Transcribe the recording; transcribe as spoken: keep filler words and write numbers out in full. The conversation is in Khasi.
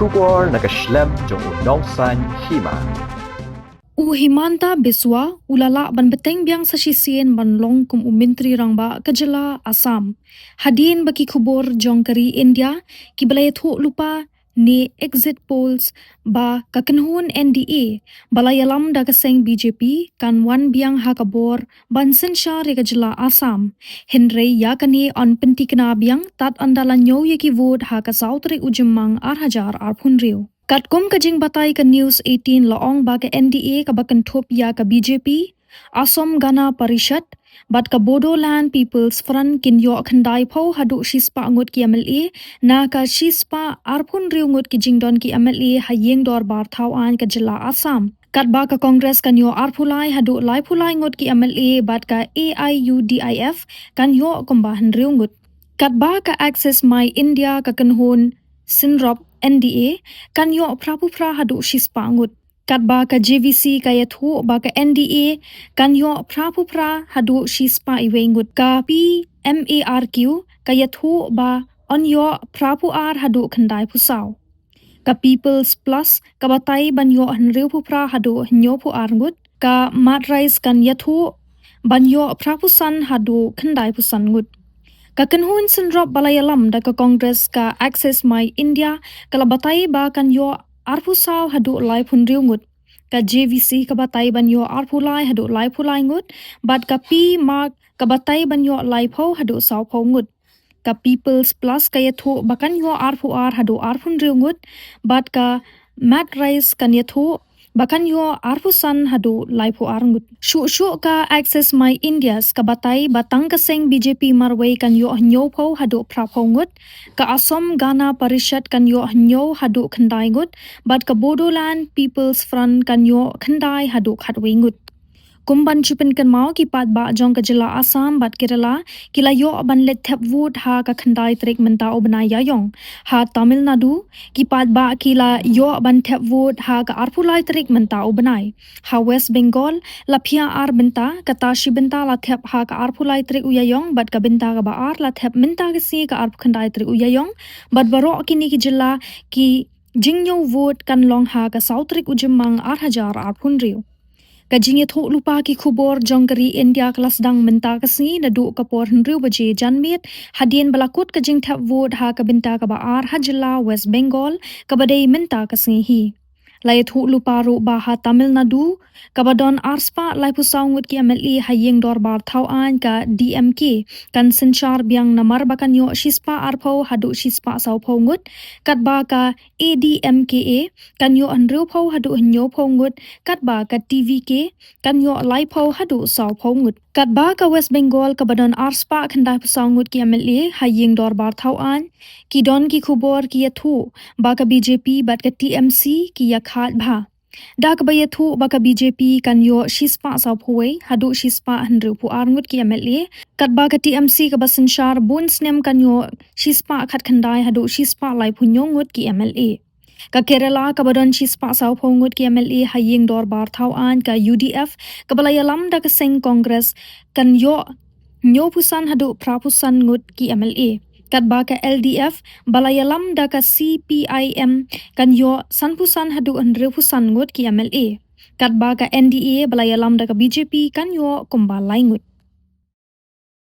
Khubor na ka shlem jong u Nongsaiñ Hima. U Himanta Biswa u la lah ban bteng biang sa shisien ban long kum u Myntri Rangbah ka jylla Assam. Hadien ba ki khubor jong ka ri India kiba la ïathuh lypa ne exit polls ba ka kynhun N D A ba la ïalam da ka seng B J P kan wan biang ha ka bor ban synshar ïa ka jylla Assam. Hynrei ïa kane yn pyntikna biang tad ynda la ñiew ïa ki vote ha ka saw tarik u Jymmang ar hajar arphew hynriew. Katkum ka jingbatai ka News eighteen la ong ba ka N D A kaba kynthup ïa ka B J P, Assam Gana Parishad bad ka Bodoland People's Front kin ïoh khyndai phew haduh shispah ngut ki M L A na ka shispah arphew hynriew ngut ki jingdon ki M L A ha ïing dorbar thaw aiñ ka jylla Assam. Katba ka Congress kan ïoh arphew lai haduh laiphew lai ngut ki M L A bad ka A I U D I F kan ïoh kumba hynriew ngut. Katba ka Axis My India ka kynhun synrop N D A kan ïoh phraphew phra haduh shispah ngut. Katba ka J V C ka ïathuh ba ka N D A kan ïoh phraphew phra haduh shispah iwei ngut. Ka P M A R Q ka ïathuh ba yn ïoh phraphew ar haduh khyndaiphew saw. Ka People's Plus ka batai ban ïoh hynriewphew phra haduh hynñiewphew ar ngut. Ka Mad Rise kan ïathuh ban ïoh phraphew san haduh khyndaiphew san ngut. Ka kynhun synrop ba la ïalam da ka Congress ka Axis My India ka la batai ba kan ïoh arphew saw haduh laiphew hynriew ngut. Ka J V C ka batai ban ïoh arphew lai haduh laiphew lai ngut bad ka P M A R Q ka batai ban ïoh laiphew haduh sawphew ngut. Ka People's Plus ka ïathuh ba kan ïoh arphew ar haduh arphew hynriew ngut bad ka Mad Rise kan ïathuh ba kan ïoh arphew san haduh laiphew ar ngut. Shuh shuh ka Axis My India ka batai ba tang ka seng B J P marwei kan ïoh hynñiewphew haduh phraphew ngut. Ka Assam Gana Parishad kan ïoh hynñiew haduh khyndai ngut bad ka Bodoland People's Front kan ïoh khyndai haduh khatwei ngut. Kum ban shu pynkynmaw, ki paidbah jong ka jylla Assam bad Kerala ki la ïoh ban leit thep vote ha ka khyndai tarik mynta u bnai Ïaïong. Ha Tamil Nadu ki paidbah ki la ïoh ban thep vote ha ka arphew lai tarik mynta u bnai. Ha West Bengal la phiah ar bynta, kata shi bynta la thep ha ka arphew lai tarik u Ïaïong bad ka bynta kaba ar la thep mynta ka sngi ka arphew khyndai tarik u Ïaïong. Bad baroh kine ki jylla ki jingñiew vote kan long ha ka saw tarik u Jymmang ar hajar arphew hynriew. Ka jingïathuh lypa ki khubor jong ka ri India ka la sdang mynta ka sngi naduh ka por hynriew baje janmiet hadien ba la kut ka jingthep vote ha ka bynta kaba ar ha jylla West Bengal kaba dei mynta ka sngi hi. La ïathuh lypa ruh ba ha Tamil Nadu kaba don arspah laiphew saw ngut ki M L A ha ïing dorbar thaw aiñ ka D M K kan synshar biang namar ba kan ïoh shispah arphew haduh shispah sawphew ngut, katba ka A D M K A kan ïoh hynriewphew haduh hynñiewphew ngut, katba ka T V K kan ïoh laiphew haduh sawphew ngut. Katba ka West Bengal kaba don arspah khyndaiphew saw ngut ki M L A ha ïing dorbar thaw aiñ, ki don ki khubor ki ïathuh ba ka B J P bad ka T M C ki ïakhaid bha. Da kaba ïathuh ba ka B J P kan ïoh shispah sawphew wei haduh shispah hynriewphew ar ngut ki M L A, katba ka T M C kaba synshar bun snem kan ïoh shispah khatkhyndai haduh shispah laiphew hynñiew ngut ki M L A. Ka Kerala kaba don shispah sawphew ngut ki M L A ha ïing dorbar thaw aiñ ka U D F kaba la ïalam da ka seng Congress kan ïoh hynñiewphew san haduh phraphew san ngut ki M L A. Katba ka L D F ba la ïalam da ka C P I M kan ïoh sanphew san haduh hynriewphew san ngut ki M L A. Katba ka N D A ba la ïalam da ka B J P kan ïoh kumba lai ngut.